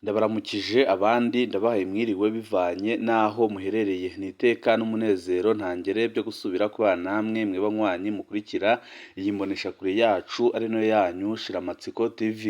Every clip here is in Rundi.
Ndabaramukije abandi ndabahaye mwiriwe bivanye n'aho muherereye. Ni iteka n'umunezero ntangere byo gusubira kubana namwe mwe banywanyi mukurikira iyi mboneshakure yacu ari nayo yanyu Shiramatsiko TV.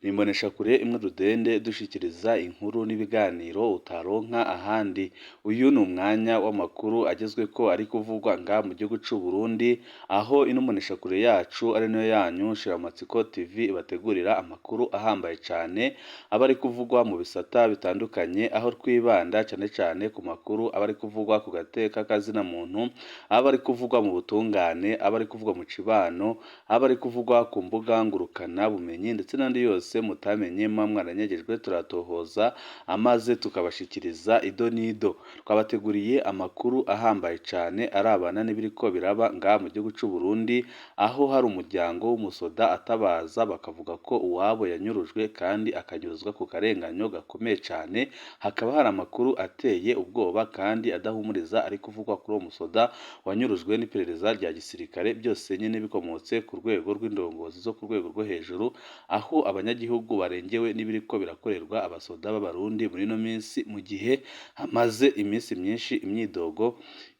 Ni imboneshakure imwe rudende dushikiriza inkuru n'ibiganiro utaronka ahandi. Uyu ni umwanya w'amakuru agezweko ari kuvugwa ngaha mu gihugu c'u Burundi, aho ino mboneshakure yacu ari nayo yanyu Shiramatsiko TV ibategurira amakuru ahambaye cane aba ari kuvugwa mu bisata bitandukanye, aho twibanda cane cane ku makuru aba ari kuvugwa ku gateka kazina muntu, aba ari kuvugwa mu butungane, aba ari kuvugwa mu cibano, aba ari kuvugwa ku mbuga ngurukana bumenyi ndetse n'andi yose mutamenye muba mwaranyegejwe turatohoza amaze tukabashikiriza ido n'ido. Twabateguriye amakuru ahambaye cane arabana n'ibiriko biraba ngaha mu gihugu c'u Burundi, aho hari umuryango w'umusoda atabaza bakavuga ko uwabo yanyurujwe kandi akanyuruzwa ku karenganyo gakomeye cane, hakaba hari amakuru ateye ubwoba kandi adahumuriza ari kuvugwa kuri uwo musoda wanyurujwe n'iperereza rya gisirikare, byose nyene bikomotse ku rwego rw'indongozi zo ku rwego rwo hejuru, aho abanyagihugu barengewe n'ibiriko birakorerwa abasoda b'Abarundi muri ino minsi, mu gihe hamaze iminsi myinshi imyidogo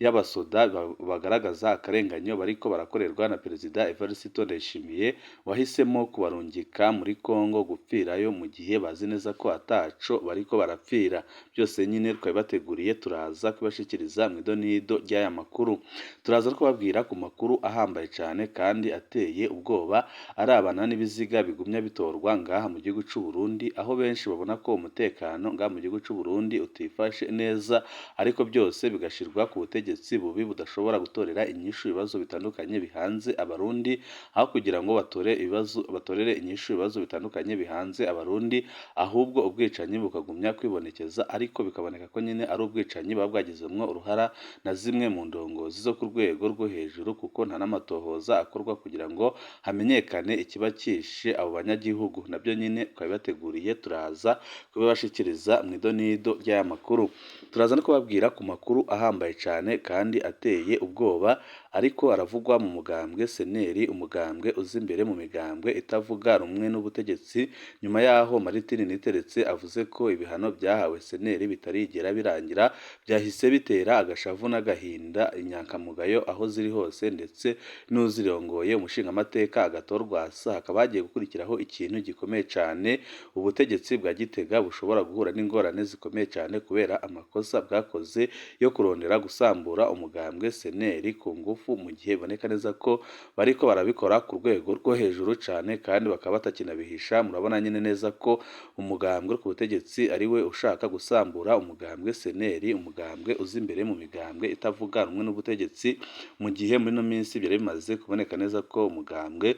y'abasoda bagaragaza akarenganyo bariko barakorerwa na Perezida Evariste Ndayishimiye wahisemo kubarungika muri Congo gupfirayo mu gihe bazi neza ko ataco bariko barapfira. Byose nyine twabibateguriye turaza kubashikiriza mw'idonido ry'aya makuru. Turaza no kubabwira ku makuru ahambaye cane kandi ateye ubwoba arabana n'ibiziga bigumya bitorwa ngaha mu gihugu c'u Burundi, aho benshi babona ko umutekano ngaha mu gihugu c'u Burundi utifashe neza, ariko byose bigashirwa ku butegetsi bubi budashobora gutorera inyishu ibibazo bitandukanye bihanze Abarundi, aho kugira ngo batore ibibazo batorere inyishu ibibazo bitandukanye bihanze Abarundi, ahubwo ubwicanyi bukagumya kwibonekeza, ariko bikaboneka ko nyine ari ubwicanyi buba bwagizemwo uruhara na zimwe mu ndongozi zo ku rwego rwo hejuru, kuko nta n'amatohoza akorwa kugira ngo hamenyekane ikiba cyishe abo banyagihugu. Nabyo nyine twabibateguriye turaza kubibashikiriza mw'idonido ry'aya makuru. Turaza no kubabwira ku makuru ahambaye cane kandi ateye ubwoba ariko aravugwa mu mugambwe Seneri, umugambwe uza imbere mu migambwe itavuga rumwe n'ubutegetsi, nyuma yaho Martin Niteretse avuze ko ibihano byahawe Seneri bitarigera birangira, byahise bitera agashavu n'agahinda inyankamugayo aho ziri hose ndetse n'uzirongoye umushingamateka Agathon Rwasa. Hakaba hagiye gukurikiraho ikintu gikomeye cane, ubutegetsi bwa Gitega bushobora guhura n'ingorane zikomeye cane kubera amakosa bwakoze yo kurondera gusambura umugambwe Seneri ku ngufu, mu gihe biboneka neza ko bariko barabikora ku rwego rwo hejuru cane kandi bakaba batakinabihisha. Murabona nyine neza ko umugambwe uri ku butegetsi ari we ushaka gusambura umugambwe Seneri, umugambwe uza imbere mu migambwe itavuga rumwe n'ubutegetsi, mu gihe muri ino minsi byari bimaze kuboneka neza ko umugambwe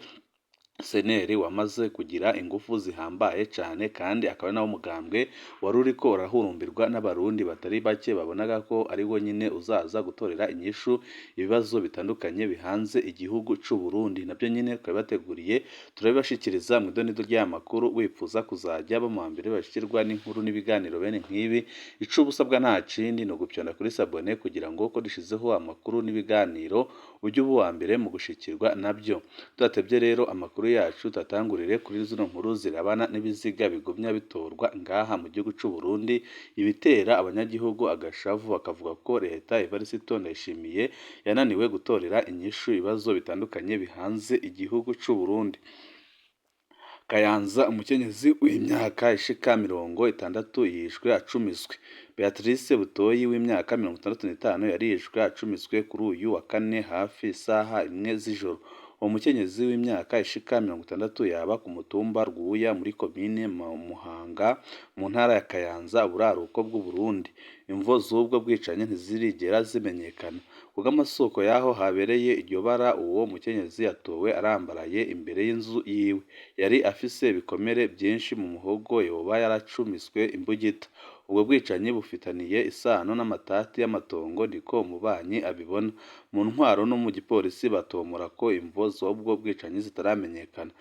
Seneri wamaze kugira ingufu zihambaye cane kandi akaba ari nawo mugambwe wari uriko urahurumbirwa n'Abarundi batari bake, babonaga ko ari wo nyine uzaza gutorera inyishu ibibazo bitandukanye bihanze igihugu c'u Burundi. Nabyo nyine twabibateguriye turabibashikiriza mw'idonido ry'aya makuru. Wipfuza kuzajya ba mu mbere bashikirwa n'inkuru n'ibiganiro bene nk'ibi, ico uba usabwa nta kindi ni ugupyonda kuri sabone kugira ngo uko dushizeho amakuru n'ibiganiro ujye uba uwa mbere mu gushikirwa nabyo. Tudatevye rero amakuru yacu tatangurire kuri zino nkuru zirabana n'ibiziga bigumya bitorwa ngaha mu gihugu c'u Burundi, ibitera abanyagihugu agashavu bakavuga ko leta Evariste Ndayishimiye yananiwe gutorera inyishu ibibazo bitandukanye bihanze igihugu c'u Burundi. Kayanza, umukenyezi w'imyaka ishika 60 yishwe acumiswe. Beatrice Butoyi w'imyaka 65 yarishwe acumiswe kuri uyu wa kane hafi isaha 1 z'ijoro. Uwo mukenyezi w'imyaka ishika 60 yaba ku mutumba Rwuya muri komine Muhanga mu ntara ya Kayanza, uburaruko bw'Uburundi. Imvo z'ubwo bwicanyi ntizirigera zimenyekana. Kubw'amasoko y'aho habereye iryo bara, uwo mukenyezi yatowe arambaraye imbere y'inzu yiwe. Yari afise ibikomere vyinshi mu muhogo, yoba yaracumiswe imbugita. Ubwo bwicanyi bufitaniye isano n'amatati y'amatongo, niko umubanyi abibona. Mu ntwaro no mu gipolisi batomora ko imvo z'ubwo bwicanyi zitaramenyekana.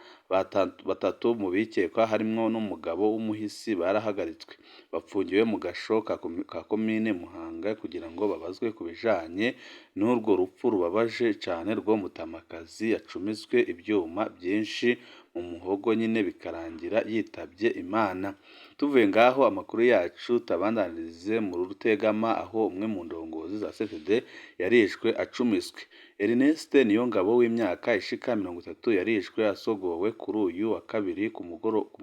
Batatu mu bikekwa harimwo n'umugabo w'umuhisi barahagaritswe, bapfungiwe mu gasho ka komine Muhanga kugira ngo babazwe ku bijanye n'urwo rupfu rubabaje cane rw'uwo mutamakazi yacumiswe ivyuma vyinshi mu muhogo nyine bikarangira yitavye Imana. Tuvuye ngaho amakuru yacu tabandanirize mu Rutegama aho umwe mu ndongozi za CFD yarishwe acumiswe. Ernest Niyongabo w'imyaka ishika 30 yarishwe asogowe kuri uyu wa kabiri ku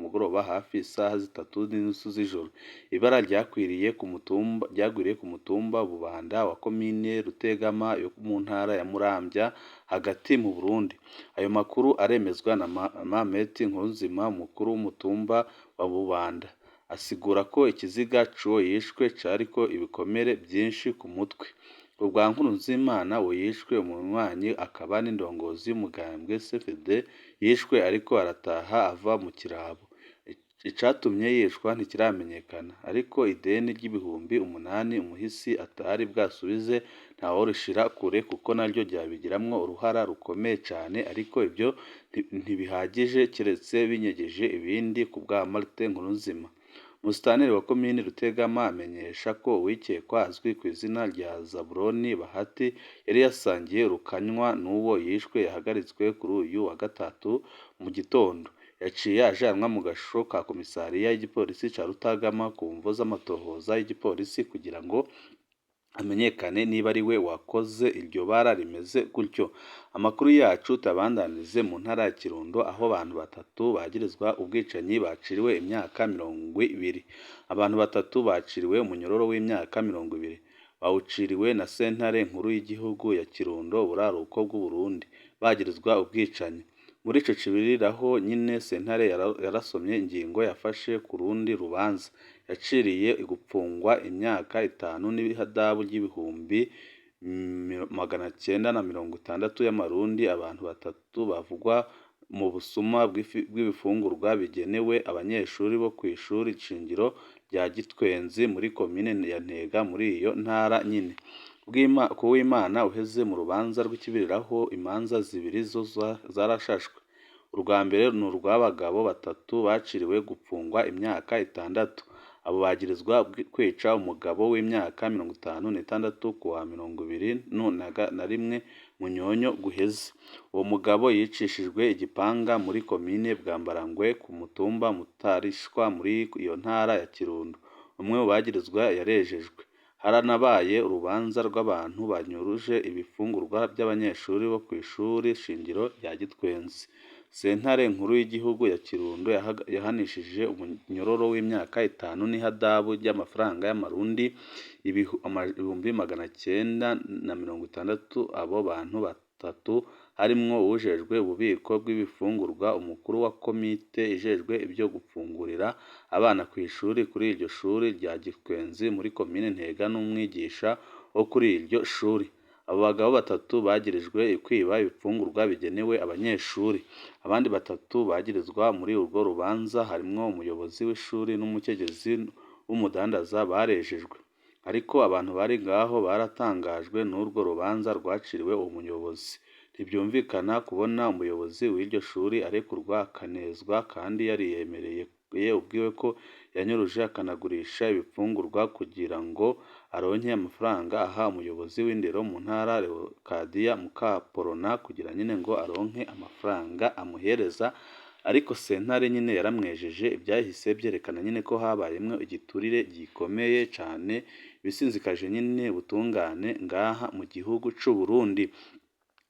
mugoroba hafi isaha 3:30 z'ijoro. Ibara ryakwiriye ku mutumba ryagwiriye ku mutumba Bubanda wa komine Rutegama yo mu ntara ya Muramvya hagati mu Burundi. Ayo makuru aremezwa na Mameti Nkurunzima, umukuru w'umutumba wa Bubanda. Asigura ko ikiziga c'uwo yishwe cariko ibikomere vyinshi ku mutwe. Ubwa Nkurunzimana uwo yishwe umunywanyi akaba n'indongozi y'umugambwe CFD yishwe ariko arataha ava mu kirabo. Icatumye yicwa ntikiramenyekana, ariko ideni ry'ibihumbi 8 umuhisi atari bwasubize ntaworishira kure kuko naryo ryabigiramwo uruhara rukomeye cane, ariko ivyo ntibihagije kiretse binyegeje ibindi ku bwa Martin Nkurunzima. Musitanteri wa komine Rutegama amenyesha ko uwikekwa azwi ku izina rya Zaburoni Bahati yari yasangiye urukanywa n'uwo yishwe yahagaritswe kuri uyu wa gatatu mu gitondo. Yaciye ajanwa mu gasho ka komisariya y'igipolisi ca Rutagama ku mvo z'amatohoza y'igipolisi kugira ngo amenyekane niba ari we wakoze iryo bara rimeze gutyo. Amakuru yacu tabandanirize mu ntara ya Kirundo aho abantu batatu bagirizwa ubwicanyi baciriwe imyaka 20. Abantu batatu baciriwe umunyororo w'imyaka 20. Bawuciriwe na sentare nkuru y'igihugu ya Kirundo, uburaruko bw'Uburundi, bagirizwa ubwicanyi. Muri ico cibiriraho nyene sentare yarasomye ingingo yafashe ku rundi rubanza. Yaciriye gupfungwa imyaka 5 n'ihadabu ry'ibihumbi 960 y'amarundi abantu batatu bavugwa mu busuma bw'ibifungurwa bigenewe abanyeshuri bo kw'ishuri shingiro rya Gitwenzi muri komine ya Ntega muri iyo ntara nyene. Kuwimana uheze mu rubanza rw'ikibiriraho imanza zibiri zo zarashashwe. Urwa mbere ni urw'abagabo batatu baciriwe gupfungwa imyaka 6. Abo bagirizwa kwica umugabo w'imyaka 56 kuwa 21 Munyonyo guheze. Uwo mugabo yicishijwe igipanga muri komine Bwambarangwe ku mutumba Mutarishwa muri iyo ntara ya Kirundo. Umwe mu bagirizwa yarejejwe. Haranabaye urubanza rw'abantu banyuruje ibifungurwa by'abanyeshuri bo kw'ishuri shingiro rya Gitwenzi. Sentare nkuru y'igihugu ya Kirundo yahanishije umunyororo w'imyaka 5 n'ihadabu ry'amafaranga y'amarundi 960,000 abo bantu batatu harimwo uwujejwe ububiko bw'ibifungurwa, umukuru wa komite ijejwe ivyo gufungurira abana kw'ishuri kuri iryo shuri rya Gitwenzi muri komine Ntega n'umwigisha wo kuri iryo shuri. Abo bagabo batatu bagirijwe kwiba ibifungurwa bigenewe abanyeshuri. Abandi batatu bagirizwa muri urwo rubanza harimwo umuyobozi w'ishuri n'umukenyezi w'umudandaza barejejwe. Ariko abantu bari ngaho baratangajwe n'urwo rubanza rwaciriwe uwo muyobozi. Ntivyumvikana kubona umuyobozi w'iryo shuri arekurwa akanezwa kandi yariyemereye ubwiwe ko yanyuruje akanagurisha ibifungurwa kugira ngo aronke amafaranga aha umuyobozi w'indero mu ntara Leokadiya Mukaporona kugira nyene ngo aronke amafaranga amuhereza, ariko sentare nyene yaramwejeje. Ivyahise vyerekana nyene ko habayemwo igiturire gikomeye cane, ibisinzikaje nyene ubutungane ngaha mu gihugu c'u Burundi.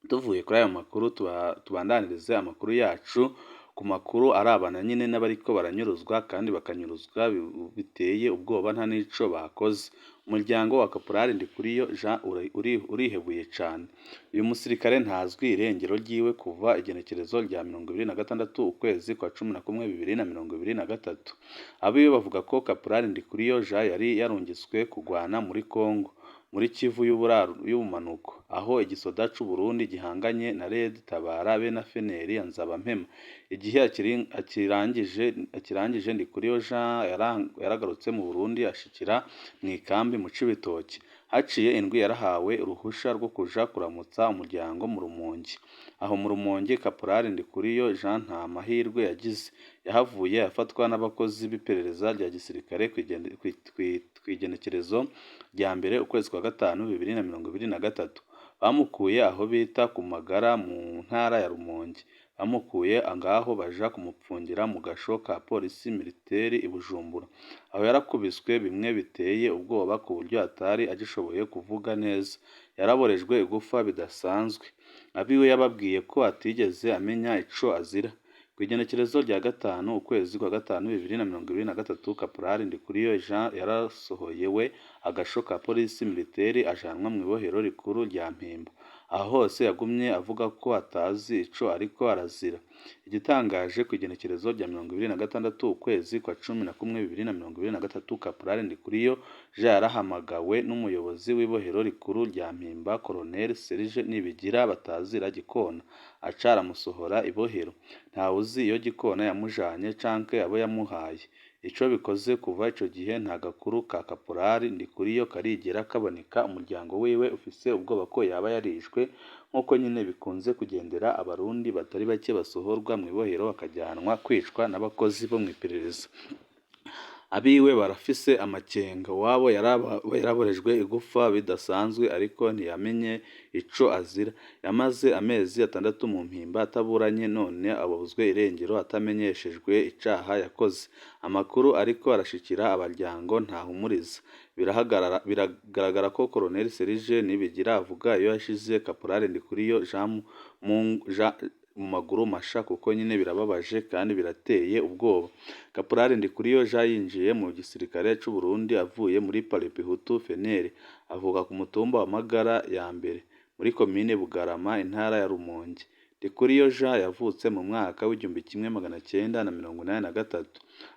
Tuvuye kuri ayo makuru tubandanirize amakuru yacu ku makuru arabana nyene n'abariko baranyuruzwa kandi bakanyuruzwa biteye ubwoba nta n'ico bakoze. Umuryango wa Kaporari Ndikuriyo Jean urihebuye cane. Uyu musirikare ntazwi irengero ryiwe kuva igenekerezo rya 26 ukwezi kwa 11 2023. Abiwe bavuga ko Kaporari Ndikuriyo Jean yari yarungitswe kugwana muri Congo, muri Kivu y'ubumanuko, aho igisoda c'u Burundi gihanganye na Red Tabara be na FNL ya Nzabampema. Igihe akirangije Ndikuriyo Jean yaragarutse mu Burundi ashikira mw'ikambi mu Cibitoke. Haciye indwi yarahawe uruhusha rwo kuja kuramutsa umuryango mu Rumonge. Aho mu Rumonge Kaporari Ndikuriyo Jean nta mahirwe yagize. Yahavuye afatwa n'abakozi b'iperereza rya gisirikare kw'igenekerezo rya 1 ukwezi kwa 5 2023. Bamukuye aho bita ku Magara mu ntara ya Rumonge. Bamukuye ngaho baja kumupfungira mu gasho ka polisi militaire i Bujumbura. Aho yarakubiswe bimwe biteye ubwoba ku buryo atari agishoboye kuvuga neza. Yaraborejwe igufa bidasanzwe. Abiwe yababwiye ko atigeze amenya ico azira. Kw'igenekerezo rya 5 ukwezi kwa 5 2023, Kaporali Ndikuriyo Jean yarasohoyewe agasho ka polisi militaire ajanwa mw'ibohero rikuru rya Mpimba. Aho hose yagumye avuga ko atazi ico ariko arazira. Igitangaje, kw'igenekerezo rya 26 ukwezi kwa 11 2023, Kaporali Ndikuriyo Jean yarahamagawe n'umuyobozi w'ibohero rikuru rya Mpimba, Colonel Serge Nibigira batazira Gikona, aca aramusohora ibohero. Ntawuzi iyo Gikona yamujanye canke abo yamuhaye. Ico bikoze, kuva ico gihe nta gakuru ka Kaporali Ndikuriyo karigera kaboneka. Umuryango wiwe ufise ubwoba ko yaba yarishwe, nk'uko nyene bikunze kugendera abarundi batari bake basohorwa mw'ibohero bakajyanwa kwicwa n'abakozi bo mw'iperereza. Abiwe barafise amakenga. Uwabo yaraborejwe igufa bidasanzwe ariko ntiyamenye ico azira. Yamaze amezi 6 mu Mpimba ataburanye, none abuzwe irengero atamenyeshejwe icaha yakoze. Amakuru ariko arashikira abaryango ntahumuriza. Biragaragara ko Colonel Serge Nibigira avuga iyo yashize Kaporali Ndikuriyo Jean mu maguru masha, kuko nyine birababaje kandi birateye ubwoba. Kaporali Ndikuriyo Jean yinjiye mu gisirikare c'u Burundi avuye muri Palipehutu FNL, avuka ku mutumba wa Magara ya mbere muri komine Bugarama, intara ya Rumonge. Ndikuriyo Jean yavutse mu mwaka w'1983,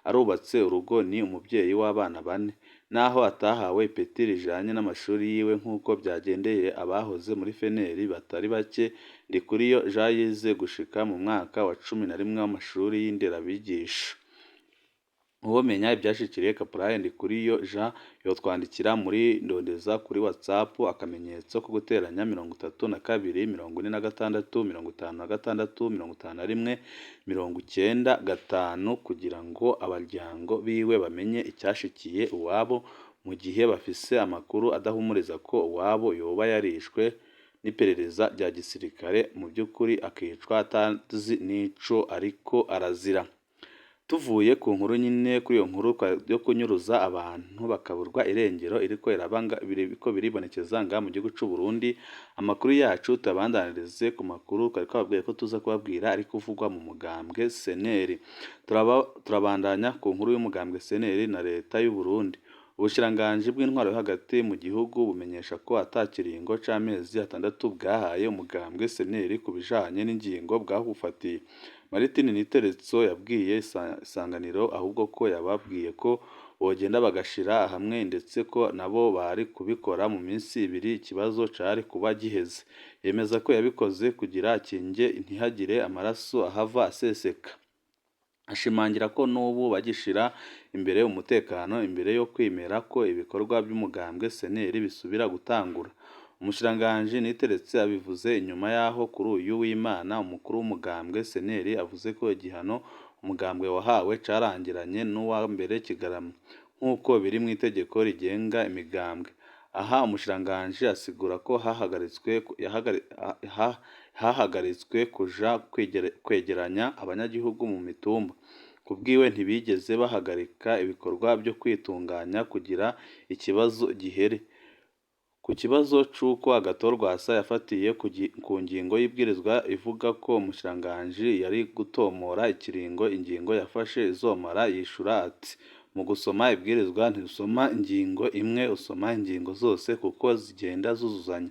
arubatse urugo, ni umuvyeyi w'abana bane. Naho atahawe ipeti rijanye n'amashuri yiwe nk'uko vyagendeye abahoze muri FNL batari bake, Ndikuriyo Jean yize gushika mu mwaka wa 11 w'amashuri y'inderabigisha. Uwomenya ivyashikiriye Kaporali Ndikuriyo Jean yotwandikira muri ndondeza kuri WhatsApp akamenyetso ko guteranya 32 46 56 51 95, kugira ngo abaryango biwe bamenye icyashikiye uwabo, mu gihe bafise amakuru adahumuriza ko uwabo yoba yarishwe n'iperereza rya gisirikare, mu by'ukuri akicwa atazi n'ico ariko arazira. Tuvuye ku nkuru nyine, kuri iyo nkuru yo kunyuruza abantu bakaburwa irengero iriko irabanga biriko biribonekeza ngaha mu gihugu c'u Burundi, amakuru yacu tuyabandanirize ku makuru twari twababwiye ko tuza kubabwira ariko uvugwa mu mugambwe CNL. Turabandanya ku nkuru y'umugambwe CNL na leta y'u Burundi. Ubushikiranganji bw'intwaro yo hagati mu gihugu bumenyesha ko ata kiringo c'amezi 6 bwahaye umugambwe CNL ku bijanye n'ingingo bwawufatiye. Martin Niteretso yabwiye Isanganiro ahubwo ko yababwiye ko bogenda bagashira hamwe, ndetse ko nabo bari kubikora mu minsi ibiri ikibazo cari kuba giheze. Yemeza ko yabikoze kugira akinge ntihagire amaraso ahava aseseka. Ashimangira ko n'ubu bagishira imbere umutekano imbere yo kwemera ko ibikorwa by'umugambwe CNL bisubira gutangura. Umushikiranganji Niteretse abivuze inyuma y'aho kuri uyu w'Imana umukuru w'umugambwe CNL avuze ko igihano umugambwe wahawe carangiranye n'uwa mbere Kigarama, nk'uko biri mw'itegeko rigenga imigambwe. Aha umushikiranganji asigura ko hahagaritswe kuja kwegeranya abanyagihugu mu mitumba. Kubwiwe ntibigeze bahagarika ibikorwa vyo kwitunganya kugira ikibazo gihere. Ku kibazo c'uko Agathon Rwasa yafatiye ku ngingo y'ibwirizwa ivuga ko umushikiranganji yari gutomora ikiringo ingingo yafashe izomara, yishura ati: mu gusoma ibwirizwa ntusoma ingingo imwe, usoma ingingo zose kuko zigenda zuzuzanya.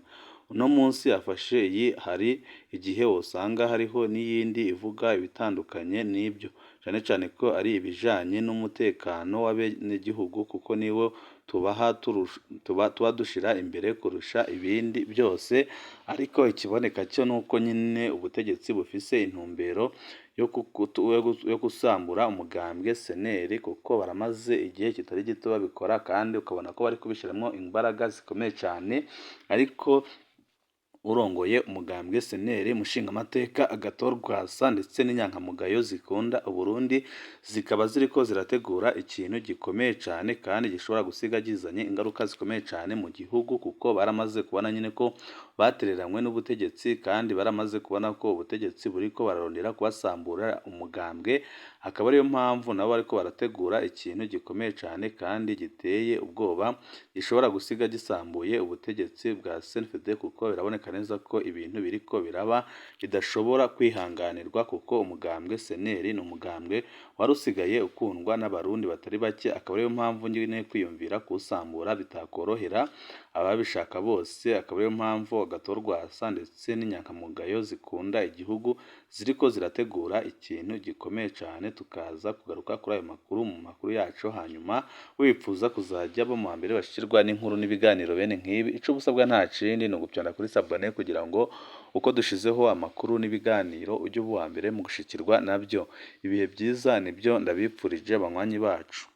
Uno munsi afashe iyi, hari igihe wosanga hariho n'iyindi ivuga ibitandukanye n'ibyo, cane cane ko ari ibijanye n'umutekano w'abenegihugu, kuko niwo tuba dushira imbere kurusha ibindi byose. Ariko ikiboneka cyo nuko nyine ubutegetsi bufise intumbero yo gusambura umugambwe CNL, kuko baramaze igihe kitari gito babikora, kandi ukabona ko bari kubishiramwo imbaraga zikomeye cane, ariko Urongoye umugambwe CNL, umushingamateka Agathon Rwasa ndetse n'inyankamugayo zikunda Uburundi zikaba ziriko zirategura ikintu gikomeye cane kandi gishobora gusiga gizanye ingaruka zikomeye cane mu gihugu, kuko baramaze kubona nyine ko batereranywe n'ubutegetsi, kandi baramaze kubona ko ubutegetsi buriko bararondera kubasambura umugambwe, akaba ariyo mpamvu nabo bariko barategura ikintu gikomeye cane kandi giteye ubwoba gishobora gusiga gisambuye ubutegetsi bwa CNDD, kuko biraboneka neza ko ibintu biriko biraba bidashobora kwihanganirwa, kuko umugambwe CNL ni umugambwe wari usigaye ukundwa n'abarundi batari bake, akaba ariyo mpamvu nyine kwiyumvira kuwusambura bitakorohera ababishaka bose, akaba ariyo mpamvu Agathon Rwasa ndetse n'inyankamugayo zikunda igihugu ziriko zirategura ikintu gikomeye cane. Tukaza kugaruka kuri ayo makuru mu makuru yacu, hanyuma wipfuza kuzajya bo mu mbere bashikirwa n'inkuru n'ibiganiro bene nk'ibi, ico ubusabwa nta kindi ni ugupyonda kuri s'abonner kugira ngo uko dushizeho amakuru n'ibiganiro ujye uba uwa mbere mu gushikirwa nabyo. Ibihe byiza nibyo ndabipfurije banywanyi bacu.